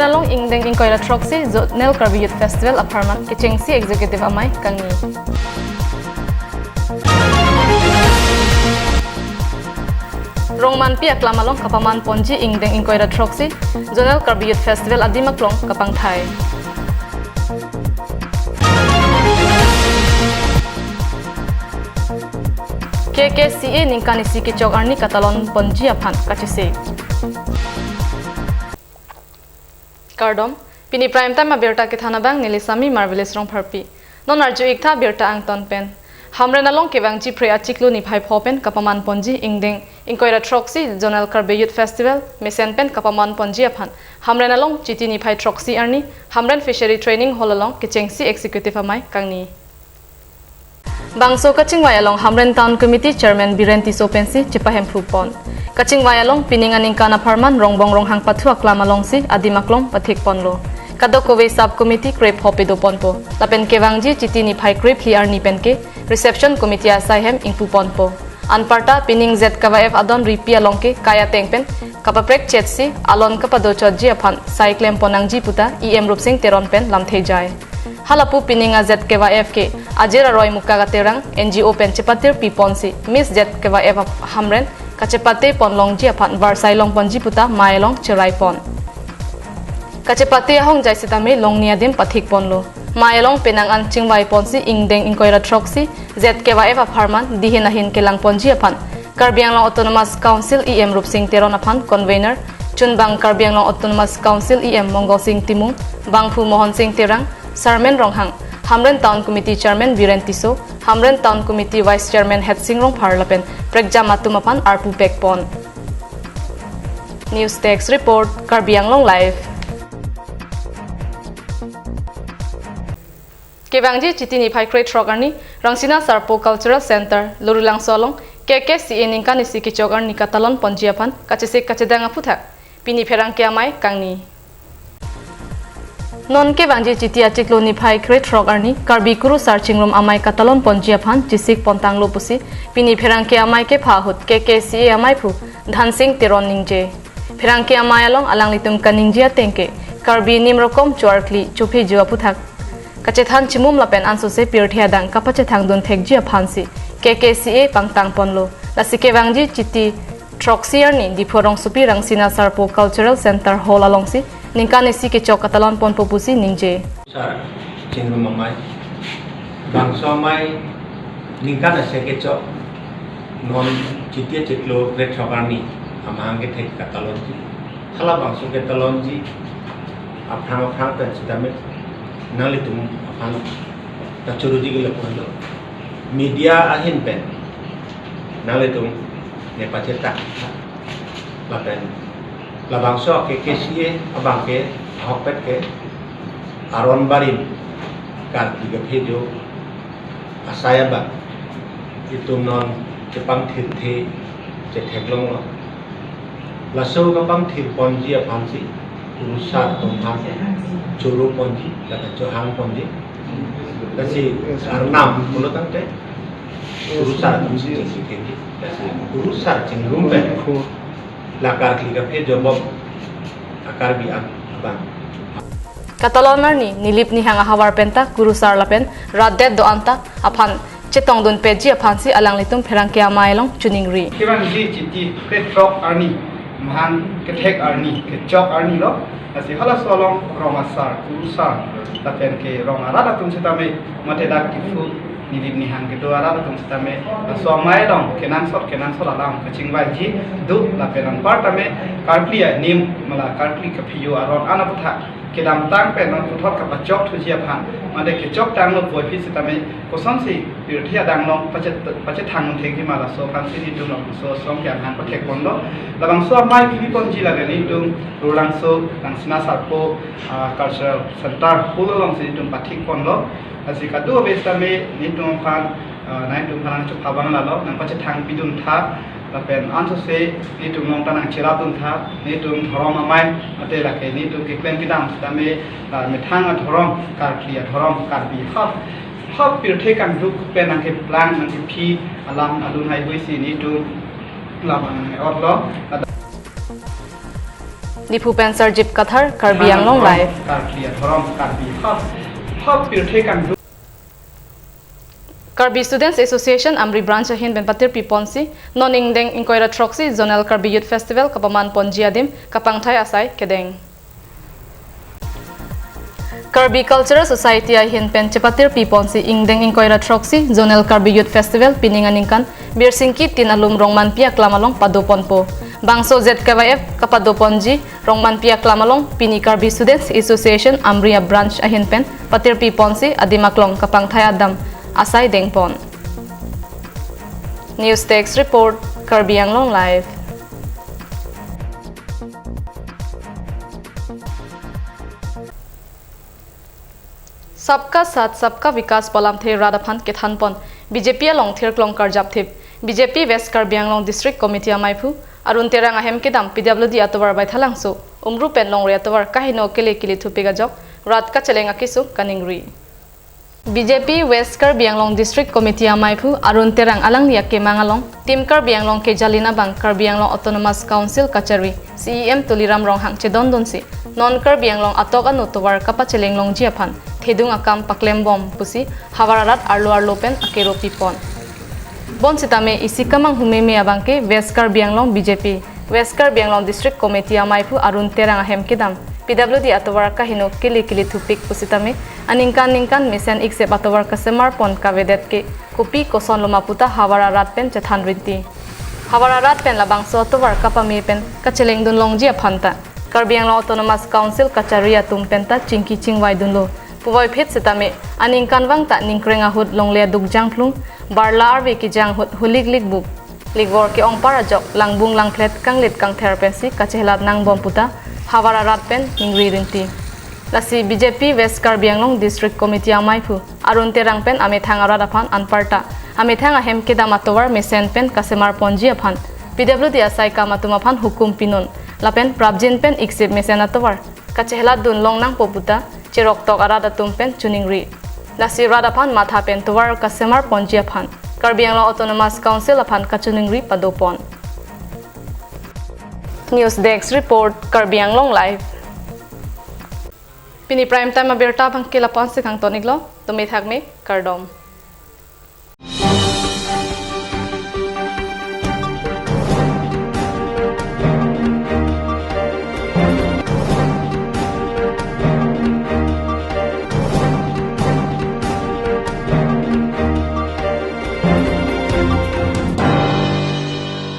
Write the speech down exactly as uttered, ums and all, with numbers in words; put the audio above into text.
Along ingdeng ingkoi ra throksi Zonal Karbi Youth Festival apharman kechengsi Executive Amei kangni. Rongmanpi aklam along kapaman ponji ingdeng ingkoi ra throksi Zonal Karbi Youth Festival adim aklong kapangthai. K K C A ningkan isi kechok arni katalon ponji aphan kachesik. Kardom, pini prime time abirta kethan abang neli Sami Marvelous Rongpharpi. Non arju-ik tha birta angton pen. Hamren along kevangji Phre achiklo niphai pho pen kapaman ponji ingdeng ingkoi ra throksi Zonal Karbi Youth Festival mesen pen kapaman ponji aphan Hamren along Chiti niphai throksi arni Hamren Fishery Training Hall along kechengsi Executive Amei kangni. Bangso kachingvai along Hamren Town Committee Chairman Biren Tisso pensi chepahemphu pon. Kachingvai along pining aningkan apharman Rongbong Ronghang pathu aklam alongsi adim aklong pathik ponlo. Kadokave sub committee krepho pedo ponpo. Lapen kevangji Chiti niphai krephli arni penke reception committee asai hem ingpu ponpo. Anparta pining Z K Y F adon ripi along ke kai ateng pen kapaprek chetsi alon kapado chotji aphan sai klem pon nangji puta E M Rupsing Teron pen lamthe jai. Halapu pining a Z K Y F ke ajir aroi Muka Katerang N G O pen chepatir pi ponsi Miss Z K Y F of Hamren kachepate pon longji aphan varsai long ponji puta mei along cherai pon. Kachepate ahongjai sitame longni adim pathik ponlo. Mei along penang an chingvai ponsi ingdeng ingkoi ra throksi Z K Y F apharman dihin ahin kelang ponji aphan Karbi Anglong Autonomous Council E M Rupsing Teron aphan convener, chunbang Karbi Anglong Autonomous Council E M Mongol Sing Timung, bangphu Mohon Sing Terang, Sarmen Ronghang, Hamren Town Committee Chairman Biren Tisso, Hamren Town Committee Vice Chairman Hetsing Rongphar lapen prekjam atum aphan arpu pek pon. News Desk Report, Karbi Anglong Live. Kevangji Chiti niphai krethrok arni Rangsina Sarpo Cultural Center, Lorulangso along K K C A ningkan isi kechok arni katalon ponji aphan kachesik kachedang aphuthak pini pherangke amei kangni. Non kevangji Chiti achiklo niphai krethrok arni Karbi Kurusar Chingrum Amei katalon ponji aphan chesik pontanglo pusi pini pherangke amei kepha ahut K K C A ameiphu Dhansing Teron ningje. Pherangke amei along alanglitum kaningje ateng ke Karbi nim rokom choarkli chophejo aphuthak kachethan chimum lapen ansose pirthe adang kapachethang dun thekji aphansi K K C A pangtang ponlo. Lasi kevangji Chiti throksi arni Diphu rongsopi Rangsina Sarpo Cultural Center Hall alongsi ningkan isi kechok katalon ponpo pusi ningje. Sar Chingrum Amei. Bangso amei ningkan isi kechok non Chiti achiklo krethrok arni amahang kethek katalonji. Halabangso ketalonji aphrang aphrang pen sitame nanglitum aphan kachuruji ke lapulo. Media ahin pen nanglitum ne pachethang lapen labangso K K C A abang ke ahokpet ke aron barim karkli kaphejo asai abang itum non chepangthirthe chetheklonglo. Laso kapangthir ponji aphansi kurusar atum aphan choro ponji lapen chohang ponji. Lasi arnam pulo tangte kurusar atum si chingki thekji. Lasi kurusar chingrum pen la karkli kaphejo bom a Karbi an abang. Katalon arni nilip nihang ahavar penta kurusar lapen rat-det do-an ta aphan chetongdun peji aphansi alanglitum pherangke amei along choningri. Kevangji Chiti krethrok arni mahang kethek arni kechok arni lo. Lasi halaso along rong asar, kurusar lapen ke rong arat atum sitame mate dak Diphu nilip nihang kedo arat atum sitame laso amei along kenangsot kenangsot alam kachingvaiji do lapen anparta me karkli anim mala karkli kaphejo aron an aphuthak kedamtang pen non puthot kapachok thuji aphan mate kechoktanglo puvoiphit sitame kosonsi pirthe adang along pachet pachethang thekji ma laso aphansi netum labangso asong ke amahang pathek ponlo. Labangso amei kebi ponji lake netum Lorulangso Rangsina Sarpo, ah, Cultural Center Hall alongsi netum pathik ponlo. Lasi kadokave sitame netum aphan, ah, netum aphan nangchopha abang lalo, nangpachethang pidun tha lapen ansose netum along ta nangcherap dun tha. Netum dhorom amei mate lake netum keklem kedam sitame, ah, methang adhorom, karkli adhorom, Karbi hap hap pirthe kangduk pen nangkeplang nangkephi alam alun haihui si netum lam nang-otlo. Diphu pen Sarjip Kathar, Karbi Anglong Live. Karbi Anglong, Karbi hap, hap pirthe kangdun. Karbi Students Association Amri Branch ahin pen patirpi ponsi, non ingdeng ingkoi ra throksi Zonal Karbi Youth Festival kapaman ponji adim kapangthai asai kedeng. Karbi Cultural Society ahin pen chepatirpi ponsi ingdeng ingkoi ra throksi Zonal Karbi Youth Festival pining aningkan Birsingki tin alum Rongmanpi aklam along pado ponpo. Bangso Z K Y F kapado ponji Rongmanpi aklam along pini Karbi Students Association Amri a branch ahin pen patirpi ponsi adim aklong kapangthai adam asai deng pon. News Desk Report, Karbi Anglong Live. Sabka Saath Sabka Vikas pu alamthe rat aphan kethan pon B J P along thirklong karjap thip. B J P West Karbi Anglong District Committee amaiphu Arun Terang ahem kedam P W D atovar Baithalangso, Umru pen longri atovar kaheno kele kili thupik ajok rat kacheleng akesung kaningri. B J P West Karbi Anglong District Committee amaiphu Arun Terang alangli akemang along Team Karbi Anglong kejalin abang Karbi Anglong Autonomous Council kachari C E M Tuliram Ronghang chedondunsi non Karbi Anglong atok anu tovar kapacheleng longji aphan thedung akam paklem bom pusi havar arat arlo arlo pen akero pipon. Bonsitame isi kamanghu meme abangke West Karbi Anglong B J P West Karbi Anglong District Committee amaiphu Arun Terang ahem kedam P W D atovar kaheno kele kili thupik pusitame aningkan ningkan mesen iksep atovar kasemar pon kavedet ke kopi koson loma puta havar arat pen chethan rinti. Havar arat pen labangso atovar kapame pen kachelengdun longji aphanta Karbi Anglong Autonomous Council kachari atum penta chingki chingvai dunlo. Puvoiphit sitame aningkan vangta ningkreng ahut longle aduk jangphlung, barla arve kejang ahut hulik likbuk, likvor ke-ongpar ajok langbung langphlet kanglit kangther pensi kachehelat nangbom puta havar arat pen ningri rinti. Lasi B J P West Karbi Anglong District Committee amaiphu Arun Terang pen amethang arat aphan anparta amethang ahem kedam atovar mesen pen kasemar ponji aphan P W D asaikam atum aphan hukum pinun lapen prapjin pen iksip mesen atovar kachehelat dun long nangpo puta cheroktok arat atum pen choningri. Lasi rat aphan matha pen tovar kasemar ponji aphan Karbi Anglong Autonomous Council aphan kachoningri pado pon. News Desk Report, Karbi Anglong Live. Pini prime time abirta abangke lapu-ansi kangton iklo, tumi thakme, kardom.